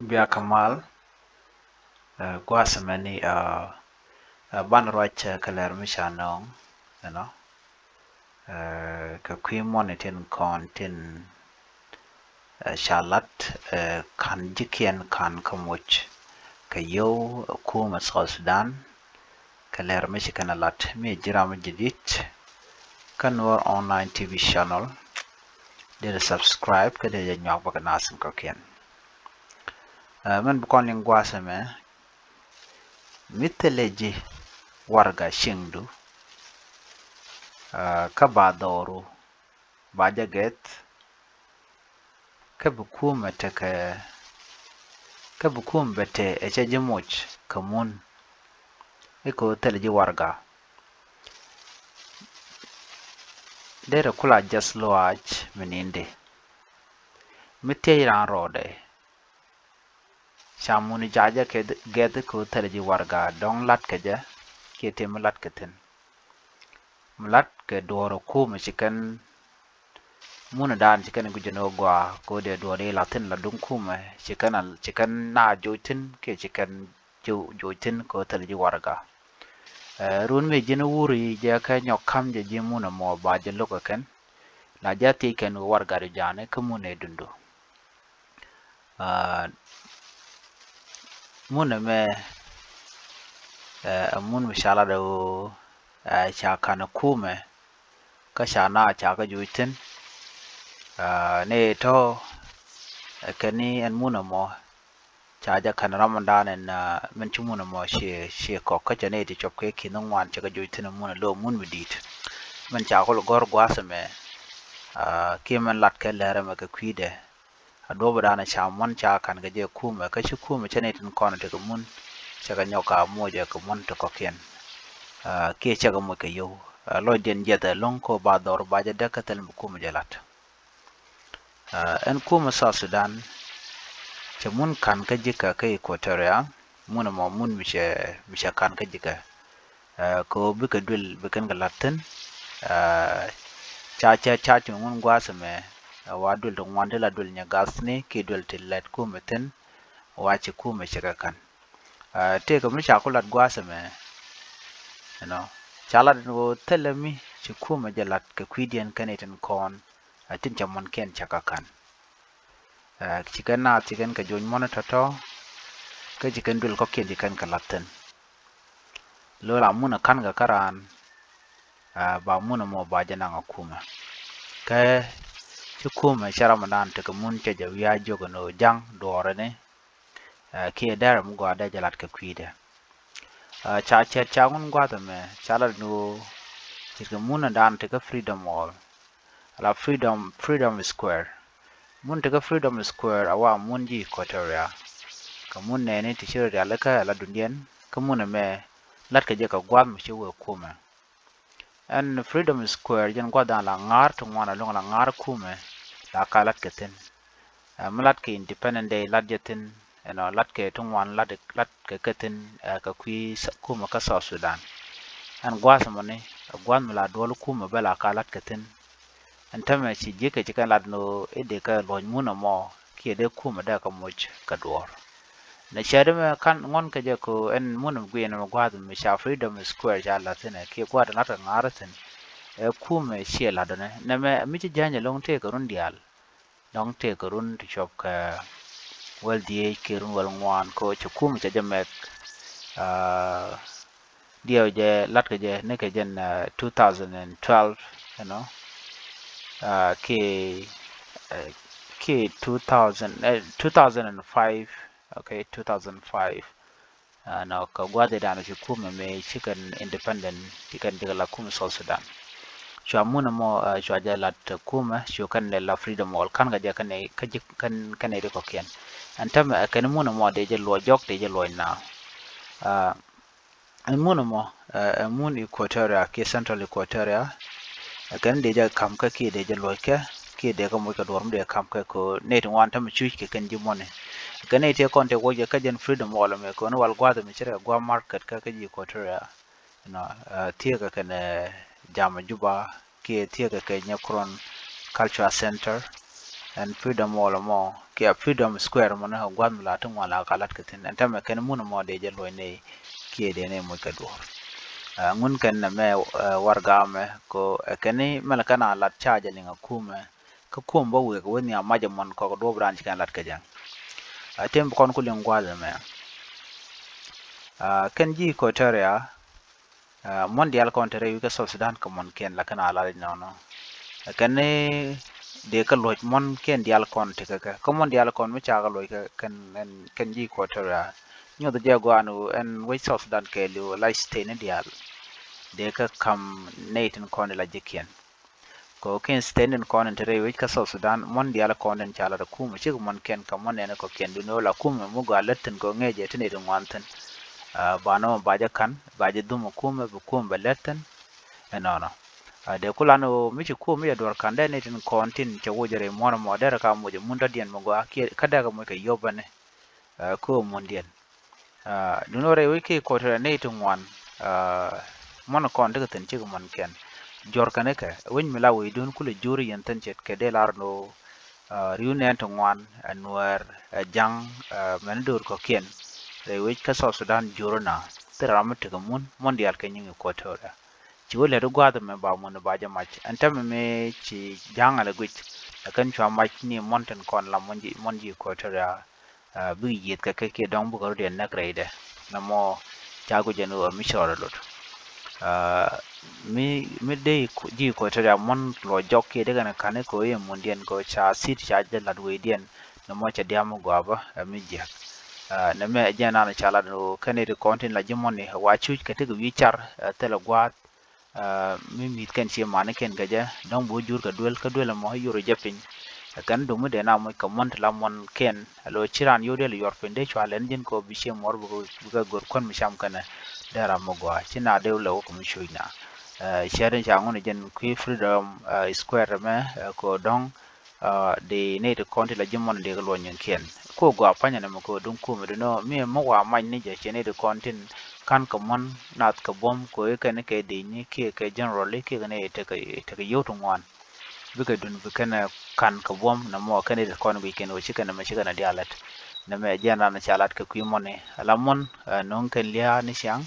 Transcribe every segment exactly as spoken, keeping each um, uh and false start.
Bia kɛ mal, ɛ, gua̱a̱th mɛni, ɛ, ɛ, banɛ ruac, ɛ, kɛ lɛr mi ca nööŋ, you know, ɛ, kɛ kui̱ muɔ̱ni tin kɔn tin, ɛ, ca lat, ɛ, ka̱n ji̱kiɛn ka̱n kä moc kɛ yio̱w, ɛ, kumɛ South Sudan, kɛ lɛr mi ci kɛn ɛ lat mi ji̱ ram mi ji̱ dit kä Nuer Online T V channel. Dee subscribe kä dee jɛ nyuak bä kɛ nath in kɔ̱kiɛn. Ɛ, mɛn bi kɔn liŋ gua̱a̱th ɛmɛ, mi thilɛ ji̱ warɛga cieŋdu, ɛ, kä ba dhɔru ba jɛ gɛth, kä bi kumɛ tekɛ, kä bi kumɛ bɛ te ɛ cɛ ji̱ moc kɛ mun, i̱ kɛ ɣöö thilɛ ji̱ warɛga. Derɛ kula jäth lɔaac mi nindi. Mi thiec raan rɔɔdɛ, ca muni ca jɛ kɛ gɛth kɛ ɣöö thilɛ ji̱ warɛga, dɔ̱ŋ lat kɛ jɛ kiɛ tëë mi lat kɛ thi̱n. Mi lat kɛ duɔ̱ɔ̱r ɛ kumɛ ci kɛn munɛ dan ci kɛn gui̱cɛ ni ɣöö gɔaa kɛ ɣöö dee duɔ̱ɔ̱r i̱ la thi̱n la duŋ kumɛ ci kɛn, ci kɛn na joc thi̱n kiɛ ci kɛn joc thi̱n kɛ ɣöö thilɛ ji̱ warɛga. Ɛ, run mi ji̱n wuri jɛ kɛ nyɔk ka̱m jɛ ji̱ munɛ mɔ ba jɛ lo̱k ɛ kɛn. La jɛ thiec kɛn ɣöö warɛga du ja̱a̱ni kä munɛ dundu. Ɛ, munɛ mɛ, ɛ, ɛ mun mi ca lat ɛ ɣöö, ɛ, ca ka̱n ɛ kumɛ kä ca na ca kä joc thi̱n. Ɛ, ni tɔ̱, ɛ, kɛn ni ɛn munɛ mɔ ca jɛ ka̱n ram dan ɛn, ɛ, min ci munɛ mɔ ciɛ, ciɛ kɔk kä cɛ ni ti cuɔp kɛ ki̱n ŋuan cɛ kä joc thi̱n ɛ munɛ lo̱ mun mi di̱i̱t. Min ca kul gɔ̱r gua̱a̱th ɛmɛ, ɛ, kiɛ min lat kɛ lɛr ɛmɛ kɛ kui̱dɛ. A duɔ̱p dan ca muɔ̱n ca ka̱n kɛ jɛ kumɛ, kä ci kumɛ cɛ ni tin kɔn tekɛ mun, cɛ kɛ nyɔk a moc ɛ kɛ muɔ̱n ti kɔ̱kiɛn. Ɛ, kiɛ cɛ kɛ moc kɛ yio̱w. Ɛ, lɔcdiɛn jiɛth ɛlɔ̱ŋ kɛ ɣöö ba dhɔr ba jɛ däk kä thil mi kumɛ jɛ lat. Ɛ, ɛn kumɛ South Sudan, cɛ mun ka̱n kä ji̱kä kä Equatoria, mun ɛmɔ mun mi cɛ, mi cɛ ka̱n kä ji̱kä. Ɛ, kɛ ɣöö bikɛ duël bi kɛn kɛ la̱t thi̱n. Ɛ, ca, ca, ca cuŋ ŋun gua̱a̱th ɛmɛ, ɛ, wa duël ti ŋuan ti la duël nyɛ gathni kiɛ duël ti lɛt kumɛ thi̱n, wa ci kumɛ cɛ kɛ ka̱n. Ɛ, tëëkɛ mi ca ku lat gua̱a̱th ɛmɛ, you know, ca lat ɛn ɣöö thilɛ mi ci kumɛ jɛ lat kɛ kui̱diɛn kɛn itin kɔn, ɛ, tin cɛ muɔ̱nkiɛn cɛ kɛ ka̱n. Ɛ, ci kɛn naath ci kɛn kɛ joc muɔ̱n tɔ̱tɔ̱, kä ci kɛn duël kɔ̱kiɛn ci kɛn kɛ la̱t thi̱n. Lo̱l a mun a ka̱n kɛ kä raan, ɛ, ba mun ɛmɔ ba jɛ naŋ a kumɛ. Kɛ ci kumɛ cɛ ram dan tekɛ mun cɛ jɛ wi̱i̱ a jiök ɛn ɣöö ja̱ŋ duɔɔrɛ ni, ɛ, kiɛ dɛrɛ mi gɔaa dee jɛ lat kɛ kui̱dɛ. Ɛ, ca cɛ ca ŋun gua̱th ɛmɛ ca lat ni ɣöö ce̱tkɛ mun a dan tekɛ Freedom Hall. Ala Freedom, Freedom Square. Mun tekɛ Freedom Square a wa mun ji̱ Equatoria. Kɛ mun nɛɛni ti ci rɔ rialikä ala dundiɛn, kä mun ɛmɛ latkɛ jɛ kɛ gua̱th mi ci wee kumɛ. Ɛn Freedom Square jɛn gua̱th dan la ŋa̱r ti ŋuan a luŋ la ŋa̱r kumɛ la ka latkɛ thi̱n. Ɛ, mi latkɛ Independent Day lat jɛ thi̱n, ɛnɔ latkɛ ti ŋuan lat, latkɛ kɛ thi̱n, ɛ, kɛ kui̱ kumɛ kä South Sudan. Ɛn gua̱th mɔni, ɛ gua̱th mi la duɔl kumɛ bä la ka latkɛ thi̱n. Ɛn tämɛ ci ji̱kɛ ci kɛn lat ni ɣöö i̱ dee kɛ luɔ̱ny mun ɛmɔ kiɛ dee kumɛ dee kɛ moc kɛ duɔ̱ɔ̱r. Nɛ cɛ di mɛ kan ŋuɔ̱n kɛ jɛ ko ɛn mun ɛmɛ guiɛn ɛmɛ gua̱a̱th mi ca Freedom Square ca la̱th thi̱n ɛ kiɛ gua̱a̱th lat kɛ ŋa̱r thi̱n. Ɛ kumɛ ciɛ la̱t dɔ̱nɛ nɛ mɛ mi ci jäny ɛlɔ̱ŋ tëëkɛ run diaal. Dɔ̱ŋ tëëkɛ run ti cuɔp kɛ wäl dhieec kiɛ run wäl ŋuan ko cɛ kumɛ cɛ jɛ mɛk. Aa, diɛw jɛ latkɛ jɛ ni kɛ jɛn, aa, two thousand and twelve, you know. Aa, kiɛ, aa, kiɛ two thousand, aa, two thousand and five, okay, two thousand five. Aa, nɔ kɛ gua̱dhi dan ci kumɛ mi ci kɛn independent, ci kɛn jɛ kɛ la kumɛ South Sudan. Cua mun ɛmɔ, aa, cua jɛ lat kumɛ, cu kɛn lɛ la Freedom Hall, ka̱n kɛ jɛ kɛn, kä ji̱ kɛn, kɛn di kɔ̱kiɛn. Ɛn tämɛ, aa, kɛn mun ɛmɔ dee jɛ luɔc jɔk, dee jɛ luɔc naath. Aa, ɛn mun ɛmɔ, aa, ɛn mun Equatoria kiɛ Central Equatoria, aa, kɛn dee jɛ ka̱m kä kiɛ dee jɛ luɔc kɛ, kiɛ dee kɛ moc kɛ duɔ̱ɔ̱r mi dee ka̱m kɛ kɛ nɛy ti ŋuan tämɛ cuc kɛ kɛn ji̱ mɔni. Kɛ nɛy ti kɔn tëë wec kɛ kä jɛn Freedom Hall ɛmɛ kɛ ɣöö ni wal gua̱a̱th ɛmɛ ci rɛ gua̱a̱th market kä kä ji̱ Equatoria. You know, aa, thieekä kɛnɛ, aa, jam Juba, kiɛ thieekä kɛ Nyakron Cultural Center, ɛn Freedom Hall ɛmɔ, kiɛ Freedom Square mɔnɛ kɛ gua̱th mi la ti ŋuan la ka lat kɛ thi̱n. Ɛn tɛmɛ kɛn mun mɔ dee jɛ luɔ̱c nɛy kiɛ dee nɛy moc kɛ duɔ̱ɔ̱r. Ɛ, ŋun kɛn nɛ mɛ, ɛ, warɛga mɛ ko, ɛ, kɛn mɛ la kɛn a lat ca jɛ liŋ a kumɛ. Kä kum bä wek wä nhiam mac ɛmɔn kɔk duɔ̱ɔ̱p raan ci kɛn lat kɛ jɛ. Ɛ, tëë mi bi kɔn ku liŋ gua̱th ɛmɛ. Ɛ, kɛn ji̱ Equatoria, ɛ, muɔ̱n diaal kɔn te rɛy wi̱c kä South Sudan kɛ muɔ̱nkiɛn la kɛn a lat inɔnɔ. Ɛ, kɛn ni dee kä luɔ̱c muɔ̱nkiɛn diaal kɔn te kä kɛ. Kä muɔ̱n diaal kɔn mi ca kɛ luɔ̱c kɛ kɛn, ɛn, kɛn ji̱ Equatoria. Nyuɔth jɛ gua̱a̱n wu ɛn wec South Sudan kɛɛliw la state ni diaal. Dee kä ka̱m nɛy tin kɔn i la ji̱kiɛn. Kɛ ɣöö kiɛn state in kɔn in te rɛy wec kä South Sudan, muɔ̱n diaal kɔn in ca lat a kumɛ, cikɛ muɔ̱nkiɛn kɛ muɔ̱n nɛn kɔ̱kiɛn, duundɛ ɣöö la kumɛ mi gɔaa lät thi̱n kɛ ɣöö ŋi̱eecɛ ti nɛy ti ŋuan thi̱n. Ɛ, banɛ mɔ ba jɛ ka̱n, ba jɛ dhum a kumɛ, bi kumɛ bɛ lät thi̱n. Ɛnɔnɔ. Ɛ, dee ku lan ɣöö mi ci kumɛ mi jɛ duɔ̱ɔ̱r ka̱n dee nɛy tin kɔn tin cɛ wocɛ rɛy muɔ̱n ɛmɔ derɛ ka moc ɛ mun dɔ̱diɛn mi gɔaa kiɛ kä dee kɛ moc kɛ yop bäni. Ɛ, kä ɣöö mundiɛn. Ɛ, duundɛ ɣöö rɛy wec kä Equatoria nɛy ti ŋuan, ɛ, muɔ̱n kɔn tekɛ thi̱n cikɛ muɔ̱nkiɛn. Juɔ̱r kɛn kɛ wec mi la wecdun kulɛ jur yɛn thi̱n ce̱tkɛ dee lar ni ɣöö, ɛ, ri̱w nɛɛn ti ŋuan, ɛ, Nuɛɛr, ɛ, Ja̱ŋ, ɛ, mɛn do̱r kɔ̱kiɛn. Rɛy wec kä South Sudan jur na thil ram mi tekɛ mun, muɔ̱n diaal kɛ nyiŋ Equatoria. Ci wä lät i̱ gua̱a̱th ɛmɛ ba mun ba jɛ mac. Ɛn täämɛ mëë ci Ja̱a̱ŋ a lɛ guic. Ɛ kɛn cua mac ni muɔ̱n tin kɔn la muɔ̱n ji̱, muɔ̱n ji̱ Equatoria. Ɛ, bikɛ yiëth kɛ kɛ kiɛ dɔ̱ŋ bikɛ rɔ̱diɛn näk rɛydɛ. Nɔmɔ ca guic ɛn ɣöö mi ci rɔɔdɛ lot. Ɛ, mi, mi dee ji̱ Equatoria muɔ̱n luɔc jɔk kiɛ dee kɛn ka̱n i̱ kɛ ɣöö i̱ mundiɛn kɛ ɣöö ca thi̱t ca jɛ la̱t wecdiɛn. Nɔmɔ cɛ dia̱a̱m mi gɔaa bä, ɛ, mi jiäk. Ɛ, nɛmɛ ɛ jɛn an ca lat ɣöö kɛn i̱ ti kɔn tin la ji̱ muɔ̱n i̱ wa cuc kɛ tekɛ wi̱i̱ car, ɛ, thilɛ gua̱a̱th. Ɛ, mi mi̱th kɛn cie mani kɛn kɛ jɛ dɔ̱ŋ bi wä jur kɛ duel, kä duel ɛmɔ i̱ yor jɛ piny. Ɛ, kɛn duŋ mi dee na moc kɛ muɔ̱n ti la muɔ̱n kɛn. Ɛ, lo̱ ci raan yio̱w dee lɛ yuɔr piny dee cua lɛn ji̱n kɛ ɣöö bi cie muɔr bikɛ, bikɛ go̱r kuän mi cam kɛnɛ. Dee ram mi gɔaa ci na dee lɛ wä kɛ mi cuc na. Ɛ, ciɛt in ca ŋun jɛn kui̱ Freedom, ɛ, Square ɛmɛ, ɛ, kɛ ɣöö dɔ̱ŋ, ɛ, di nɛy ti kɔn ti la ji̱ muɔ̱n di kɛ luɔny nyiŋkiɛn. Ko gɔaa panyɛ nɛmɛ ko duŋ kumɛ di nɔ mi mi wa mac ni jɛ cɛ nɛy ti kɔn tin ka̱n kɛ muɔ̱n nath kɛ buɔ̱m ko i̱ kɛn kɛ di nyi kiɛ kɛ general i̱ kiɛ kɛ nɛy tekɛ, tekɛ yio̱w ti ŋuan. Bikɛ dun bi kɛn ka̱n kɛ buɔ̱m nɛmɔ kɛn nɛy ti kɔn guic kɛn wä ci kɛn nɛmɛ ci kɛn diaal lät. Nɛmɛ jɛn ran ca lat kɛ kui̱ muɔ̱ni. Ala muɔ̱n, ɛ, no̱o̱ŋ kɛn lia̱a̱ ni ciaŋ.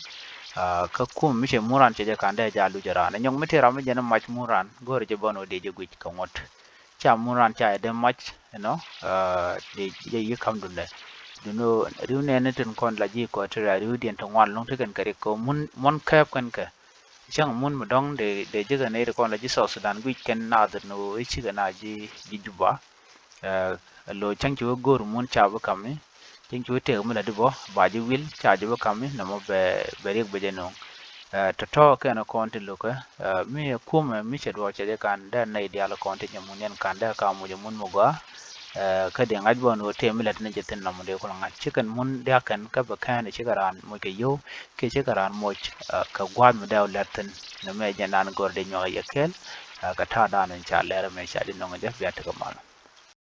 Ɛ, kä kum mi cɛ mun ran cɛ jɛ ka̱n dee ja luc ran. Nyɔk mi ti ram mi jɛn mac mun ran go̱o̱rɛ jɛ bɔn wä di jɛ guic kɛ ŋuɔ̱t. Ca mun ran ca jɛ dee mac, you know, ɛ, di jɛ yi kam dundɛ. Dundɛ riw nɛɛni tin kɔn la ji̱ Equatoria riwdiɛn ti ŋuan lo̱ŋ ti kɛn kɛ rik kɛ mun, muɔ̱n kɛɛp kɛn kɛ. Cäŋ mun mi dɔ̱ŋ dee, dee ji̱ kɛn nɛy ti kɔn la ji̱ South Sudan guic kɛn naath ni ɣöö i̱ cikɛ na ji̱, ji̱ Juba. Ɛ, lo̱ cäŋ ci wä go̱o̱r mun ca bi kam i̱. Cäŋ ci wä tëk mi la di bä ba ji̱ wil ca ji̱ bi kam i̱ nɔmɔ bɛ, bɛ riɛk bɛ jɛ no̱o̱ŋ. Ɛ, tɔ̱tɔ̱ kɛn kɔn ti lo̱kɛ, ɛ, mi ɛ kumɛ mi cɛ duɔɔk cɛ jɛ kan dee nɛy diaal kɔn ti nyɛ mun yɛn kan dee ka muc ɛ mun mi gɔaa. Ɛ, kä dee ŋa̱c bä ni wä tëë mi lät ni jɛ thi̱n nɔmɔ dee kulɛ ŋa̱c. Cikɛn mun dia̱kɛn kä bɛ kɛn cikɛ raan muc kɛ yio̱w kiɛ cikɛ raan muc, ɛ, kɛ gua̱a̱th mi dee wä lät thi̱n. Nɛmɛ jɛ naan gör dee nyuak yɛ kɛɛl, ɛ, kɛ ta̱a̱ daan in ca lɛr ɛmɛ ca ji̱ nɔŋ jɛ bia tekɛ mal.